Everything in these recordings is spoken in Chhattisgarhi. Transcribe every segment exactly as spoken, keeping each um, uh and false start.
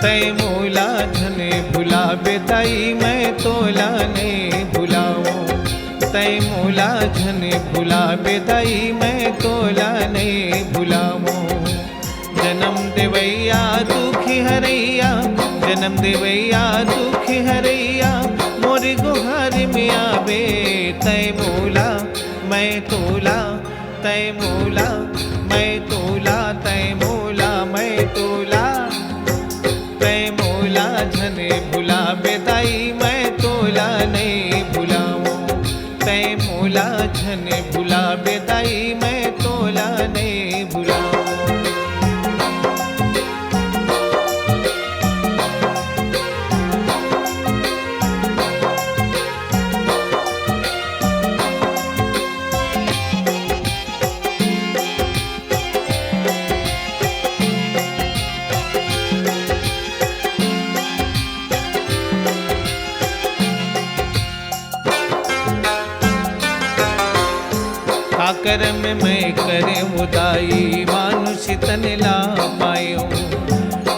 तै मोला झन भुलाबे दाई, मैं तोला नइ भुलावों। तै मोला झन भुलाबे दाई, मैं तोला नइ भुलावों। जनम देवैया दुखी हरैया, जनम देवैया दुखी हरैया, मोर गोहार में आबे। तै मोला, मैं तोला, तै मोला, मैं तोला, तै मोला, मैं तोला। तै मोला झन भुलाबे दाई, मैं तोला नइ भुलावों। तै मोला झन भुलाबे दाई, मैं तोला नइ भुलावों। का करम मैं करेंव दाई, मानुष तन ला पाएंव।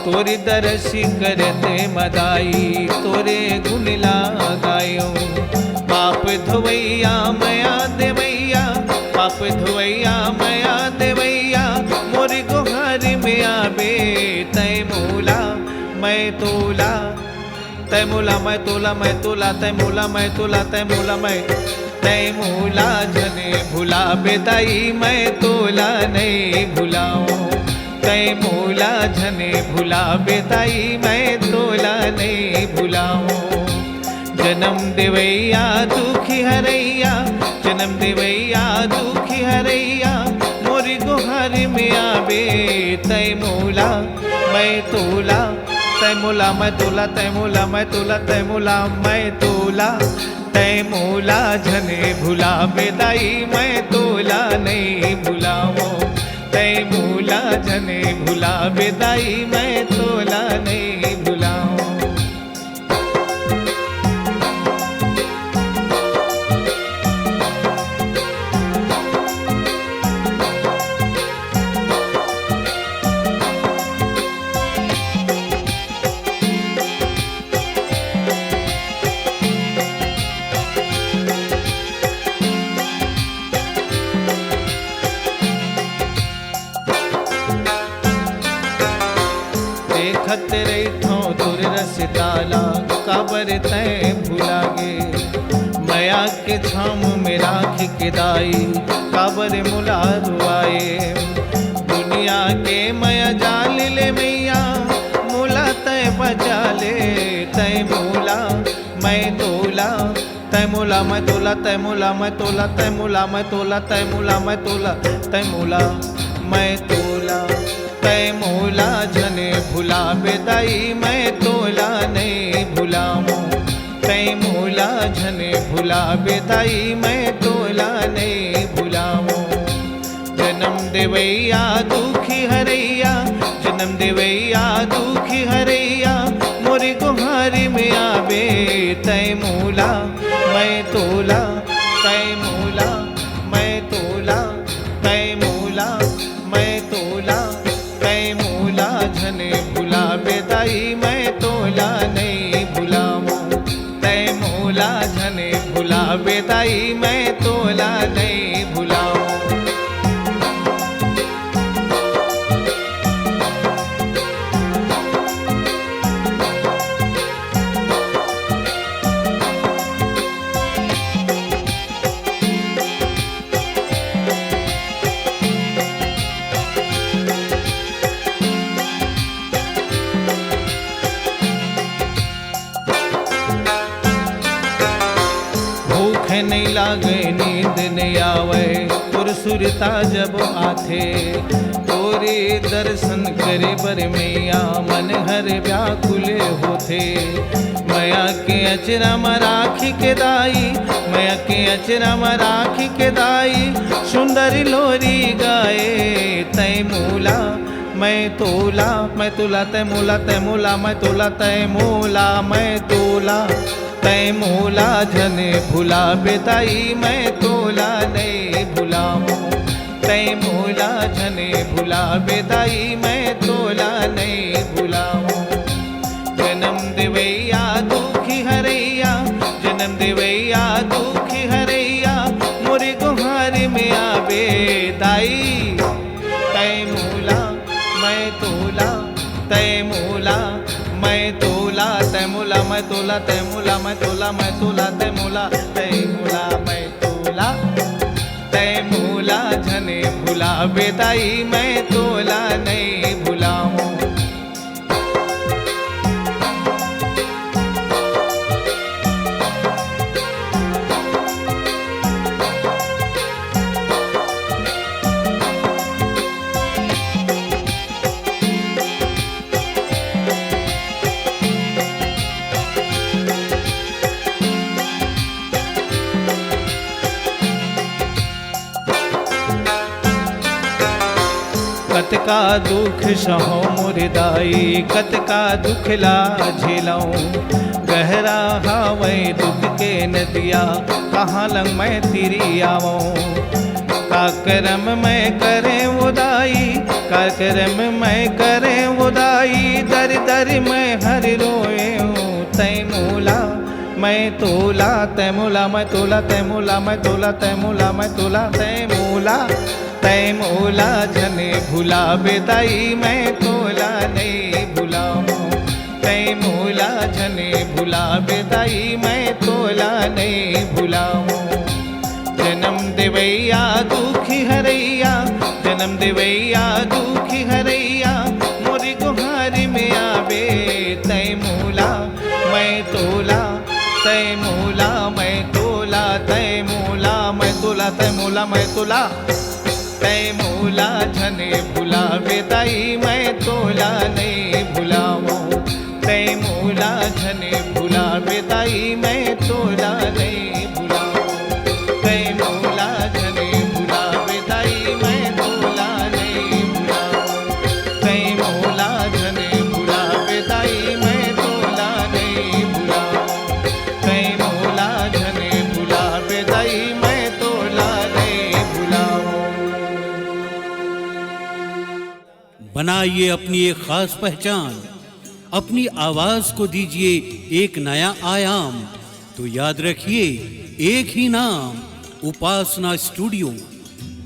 तोरे दरस करत मदाई, तोरे गुन ला गाएंव। पाप धोवैया मया देवैया, पाप धोवैया मया देवैया, मोर गोहार में आबे। तै मोला, मैं तोला, तै मोला, मैं तोला, मैं तोला, तै मोला, मैं तोला, तै मोला, मैं। तै मोला झन भुलाबे दाई, मैं तोला नइ भुलावों। तै मोला झन भुलाबे दाई, मैं तोला नइ भुलावों। जनम देवैया दुखी हरैया, जनम देवैया दुखी हरैया, मोर गोहार में आबे। तै मोला, मैं तोला, तै मोला, मैं तोला, तै मोला, मैं तोला, तै मोला, मैं तोला। तै मोला झन भुलाबे दाई, मैं तोला नइ भुलावों। तै मोला झन भुलाबे दाई, मैं तोला नइ भुलावों। देखत रहिथौं तोर रस्ता ला, काबर तैं भुला गे। मया के छाँव में राखी के दाई, काबर मोला रुवाए। दुनिया के मया जाल ले मइया, मोला तैं बचा ले। तैं मोला, मैं तोला, तैं मोला, मैं तोला, तैं मोला, मैं तोला, तैं मोला, मैं तोला, तैं मोला, मैं तोला, तैं मोला, मैं तोला। तैं मोला झन भुलाबे दाई, मैं तोला नइ भुलावों। तैं मोला झन भुलाबे दाई, मैं तोला नइ भुलावों। जनम देवैया दुखी हरैया, जनम देवैया दुखी हरैया, मोर गोहार में आबे। तैं मोला, मैं तोला, तैं मोला, मैं तोला, तैं मोला, मैं तोला। तैं मोला झन भुलाबे दाई, मैं तोला नइ भुलावों। तैं मोला झन भुलाबे दाई, मैं तोला नइ भुलावों। भूख नइ लागे, नींद नइ आवय, तोर सुरता जब आथे। तोरे दर्शन करे बर मैया, मन हर व्याकुल होथे। मया के अचरा म राखी के दाई, मया के अचरा म राखी के दाई, सुंदर लोरी गाए। तैं मोला, मैं तोला, मैं तोला, तैं मोला, तैं मोला, मैं तोला, तैं मोला, मैं तोला। तैं मोला झन भुलाबे दाई, मैं तोला नइ भुलावों। तैं मोला झन भुलाबे दाई, मैं तोला नइ भुलावों। देवैया दुख हरैया मोरी गोहारी में आबे दाई। तै मोला मैं तोला, तै मोला मैं तोला, तै मोला मैं तोला, तै मोला मैं तोला, मैं तोला तै मोला, तै मोला मैं तोला। तै मोला झने भुलाबे दाई, मैं तोला नइ भुलावं। कतका दुख सहौं मोर दाई, कतका दुख ला झेलौं। गहरा हावय दुख के नदिया, कहाँ लंग मैं तिरी आवौं। का करम मैं करें वो दाई, का करम मैं करें वो दाई, दर दर मैं हर रोएं। तै मोला मैं तोला, तै मोला मैं तोला, तै मोला मैं तोला, तै मोला मैं तोला, तै मोला, तै मोला झने भुलाबे दाई, मैं तोला नइ भुलावं। तै मोला झने भुलाबे दाई, मैं तोला नइ भुलावं। जनम देवैया दुख हरैया, जनम देवैया दुख हरैया मोरी गोहारी में आबे। तै मोला मैं तोला, तै मोला मैं तोला, तै मोला मैं तोला, तै मोला मैं तोला। तै मोला झने भुलाबे दाई, मैं तोला नइ भुलावं। तै मोला झने भुलाबे दाई, मैं तोला नइ भुलावं। तै मोला झने भुलाबे दाई, मैं तोला नइ भुलावं। तै मोला झने भुलाबे दाई, मैं तोला नइ भुलावं। तै मोला झने भुलाबे दाई, मैं तोला नइ भुलावं। बनाइए अपनी एक खास पहचान, अपनी आवाज को दीजिए एक नया आयाम। तो याद रखिए, एक ही नाम, Upasana studio.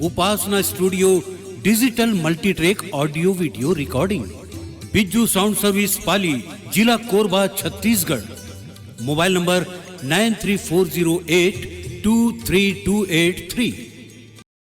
Upasana studio, digital multitrack audio video recording, Bijju sound service Pali, जिला Korba, Chhattisgarh. Mobile number nine three four zero eight two three two eight three.